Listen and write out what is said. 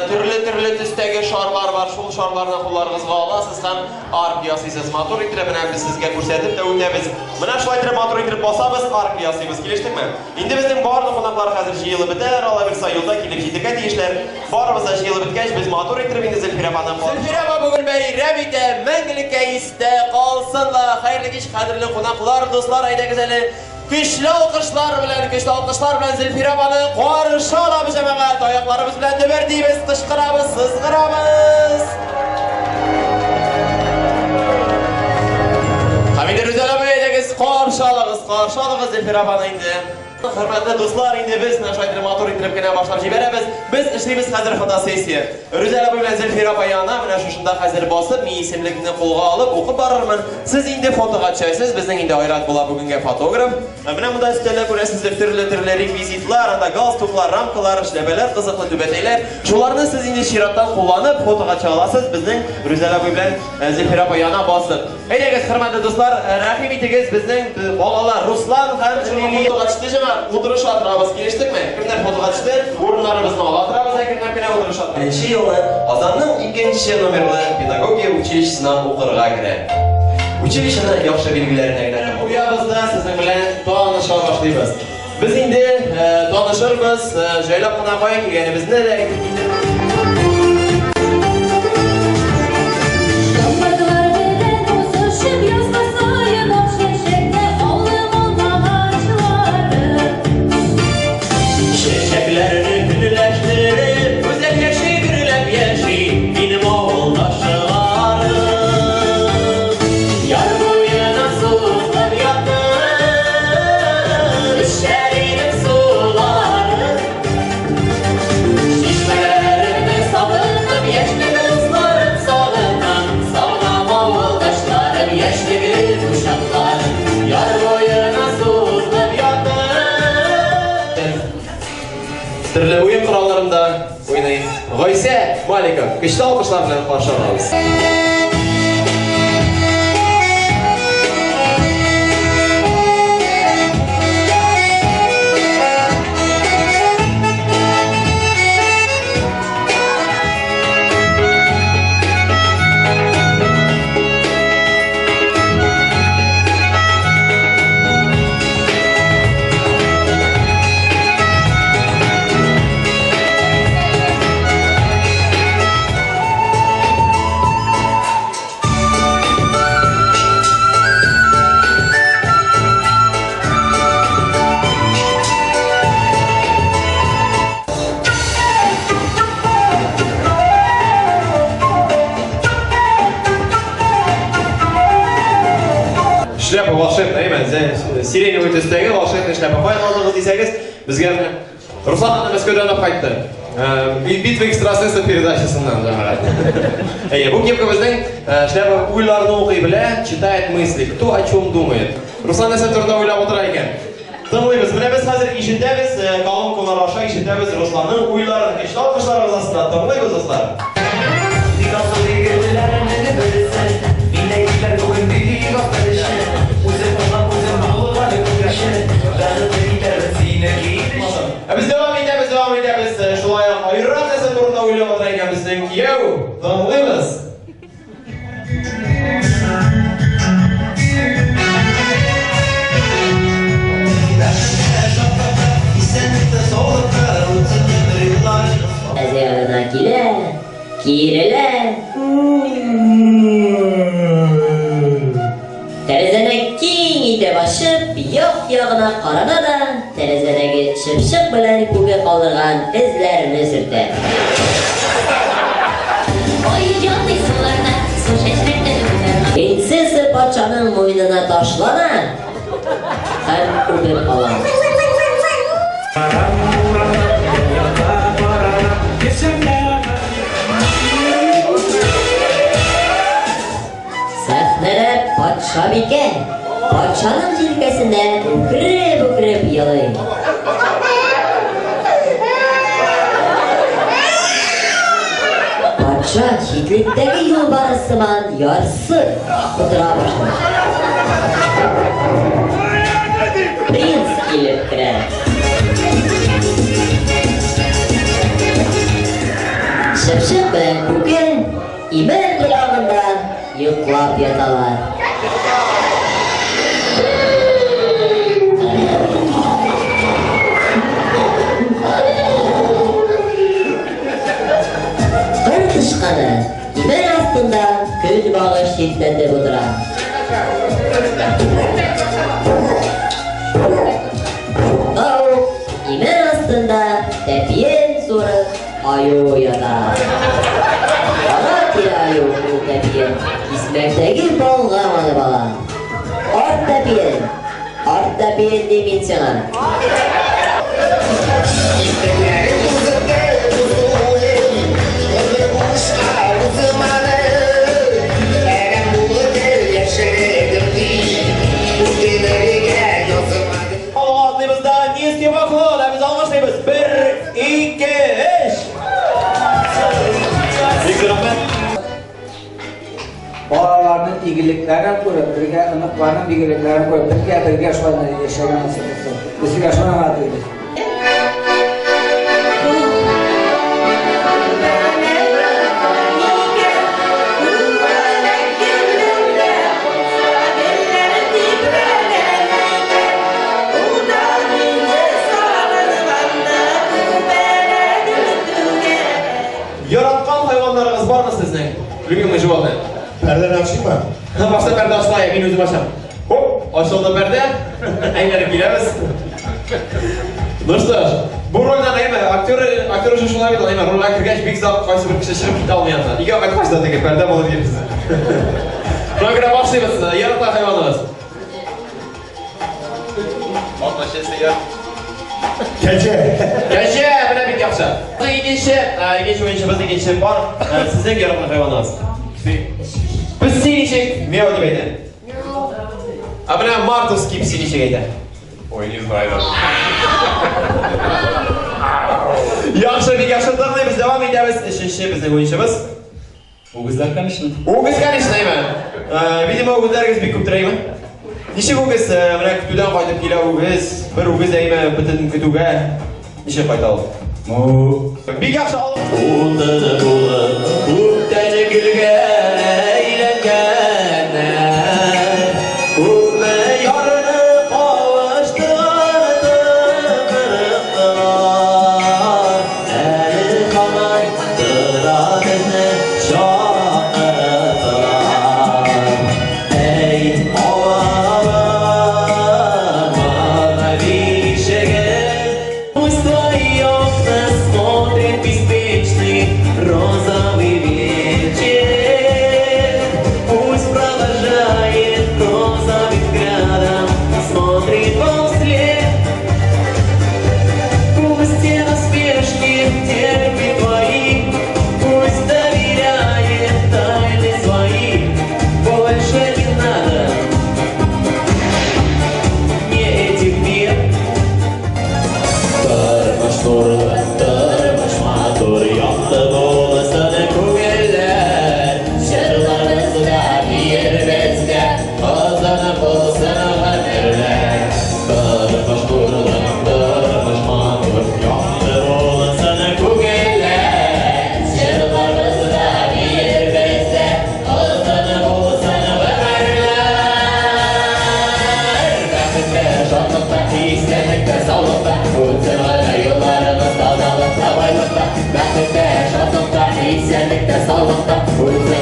Төрле-төрле төстәге шарлар бар. Шул шарларны кулларыгызга аласыз һәм арк ясыйсыз. Матур итеп менә без сезгә күрсәтеп тә үтәбез. Менә шулай итеп матур итеп басабыз, арк ясыйбыз. Килештекме? Инде безнең барлык кунаклар хәзер җыелып бетәләр, алай булса юлда килеп җитәргә тиешләр. Барыбыз да җыелып беткәч, без матур итеп инде Зөлфирә апаны. Зөлфирә апа бүген бәйрәм итә, мәңгелеккә истә калсын ла. Хәерле кич, кадерле кунаклар, дуслар, әйдәгез әле. Көчле алкышлар белән, көчле алкышлар белән Зөлфирә апаны каршы алабыз, җәмәгать. Аякларыбыз белән дөбердибез, кычкырабыз, сызгырабыз. Һәм инде Рүзәл абый, әйдәгез, каршы алыгыз, каршы алыгыз Зөлфирә апаны инде. Хөрмәтле дуслар, инде без менә шулай итеп матур итеп кенә башлап җибәрәбез. Без эшлибез хәзер фотосессия. Рүзәл абый белән Зөлфирә апа янына менә шушында хәзер басып, мин исемлекне кулга алып укып барырмын. Сез инде фотога төшәсез, безнең инде Айрат була бүгенгә фотограф. Менә монда өстәлдә күрәсездер төрле-төрле реквизитлар, анда галстуклар, рамкалар, эшләпәләр, кызыклы түбәтәйләр. Шуларны сез инде чираттан кулланып фотога төшә аласыз безнең Рүзәл абый белән Зөлфирә апа янына басып. Әйдәгез, хөрмәтле дуслар, рәхим итегез безнең балалар Руслан һәм Лилия. Фотога төште җәмәгать, утырыша торабыз, килештекме? Кемнәр фотога төште? Урыннарыбызны ала торабыз, әкренләп кенә утырыша. Беренче елны Казанның икенче номерлы педагогия училищесына укырга керә. Училищены яхшы билгеләренә генә куябыз да, сезнең белән таныша башлыйбыз. Без инде танышырбыз, җайлап кына кая килгәнебезне дә әйтеп китеп. Чәчәкләрне көнләштереп, гүзәл яши, гөрләп яши, минем авылдашларым. Яр буена сузылып ятып, эчәр идем суларын. Чишмәләремне сагынып, яшьлек дусларым сагынам, сагынам авылдашларым, яшьлегем учакларын. Яр буена сузылып ятып. Төрле уен коралларында уйный. Гайсә Маликов, көчле алкышлар белән каршы алабыз. Шляпа волшебная, әйме? Сиреневый төстәге волшебная шляпа. Каян алдыгыз дисәгез, безгә менә Руслан аны Мәскәүдән алып кайтты. Битва экстрасенсов передачасыннан, җәмәгать. Әйе, бу кепка безнең шляпа уйларны укый белә, читает мысли, кто о чем думает. Руслан нәрсә турында уйлап утыра икән? Тыңлыйбыз. Менә без хәзер ишетәбез, колонкалар аша ишетәбез Русланның уйларын. Көчле алкышларыгыз астында тыңлыйбыз, дуслар. Бик акыллы егетләрнең берсе, Миндәгеләр бүген бик акыллы. Үзем уңган, үзем булган күрше, Бәхетле итәрмен сине килешеп. Ә без дәвам итәбез, дәвам итәбез. Шулай ук Айрат нәрсә турында уйлап утыра икән безнең кияү? Тыңлыйбыз. Бәхеткә, шатлыкка, исәнлектә, саулыкта үтсен гомер елларыгыз. Тәрәзә янына килә, киерелә. Тәрәзәне киң итеп ачып, як-ягына карана да, тәрәзәдәге чыпчык белән күке калдырган эзләрне сөртә. Принцесса патшаның муенына ташлана һәм үбеп ала. Сәхнәдә патшабикә, патшаның җилкәсендә үкереп-үкереп елый. Патша читлектәге юлбарыс сыман ярсып котыра башлый. Принц килеп керә. Чыпчык белән күке имән ботагында йоклап яталар. Кыр тычканы имән астында көнбагыш читләтеп утыра. Шунда ук имән астында тәпиен суырып аю ята. Ара-тирә аю ул тәпиен кисмәктәге балга манып ала. Арт тәпиен, арт тәпиен дим мин сиңа. Алга атлыйбыз да, низкий поклон, ә без алкышлыйбыз. Бер, ике, өч. Бик зур рәхмәт. Балаларның игелекләрен күреп, бергә оныкларның игелекләрен күреп, бергә-бергә шулай яшәргә насыйп итсен. Без сезгә шуны гына телибез. Яраткан хайваннарыгыз бармы сезнең? Любимый животное? Пәрдәне ачыйммы? Башта пәрдә ачыла, мин үзем ачам. Хоп, ачылды пәрдә. Әйләнеп киләбез. Ну что ж, бу рольдән әйме, актер, актер өчен шулай бит, әйме, рольгә кергәч бик озак кайсы бер кеше чыгып китә алмый аннан. Өйгә кайткач та теге пәрдә булып йөрибез. Шуңа күрә башлыйбыз. Яраткан хайваныгыз. Кәҗә. Кәҗә, менә бик яхшы. Икенче, икенче уенчыбыз, икенче пар. Сезнең яраткан хайваныгыз. Песи ничек мяу дип әйтә? Ә менә мартовский песи ничек әйтә? Ой, не знаю даже. Яхшы, бик яхшы тыңлыйбыз, дәвам итәбез. Өченче безнең уенчыбыз. Үгезләр, конечно. Үгез, конечно, әйме. Видимо, үгезләрегез бик күптер, әйме. Ничек үгез, менә көтүдән кайтып килә үгез, бер үгез әйме бөтен көтүгә ничек кайта ул? Ну, Бик яхшы алып. Утыны булып, күптән гөлгә әйләнгәннәр. Күпме ярны кавыштырды кырыктылар. Әле һаман тора безне чакыртылар. Әй, авылым, бишегем, пусть твои окна смотрит беспечный розовый вечер. Пусть провожает розовым взглядом, смотрит вам вслед. Пусть те насмешки терпит твои, пусть доверяет тайны свои. Больше не надо мне этих бед. Тормыш нурлы, тормыш матур, якты булсын күңелләр. Җырларыбызда, биеребездә, озын булсын гомерләр. Тормыш нурлы, тормыш матур, якты булсын күңелләр. Җырларыбызда, биеребездә, озын булсын гомерләр. Бәхеттә, шатлыкта, исәнлектә, саулыкта, үтсен генә юлларыбыз тазалыкта, байлыкта. Бәхеттә, шатлыкта, исәнлектә, саулыкта, үтсен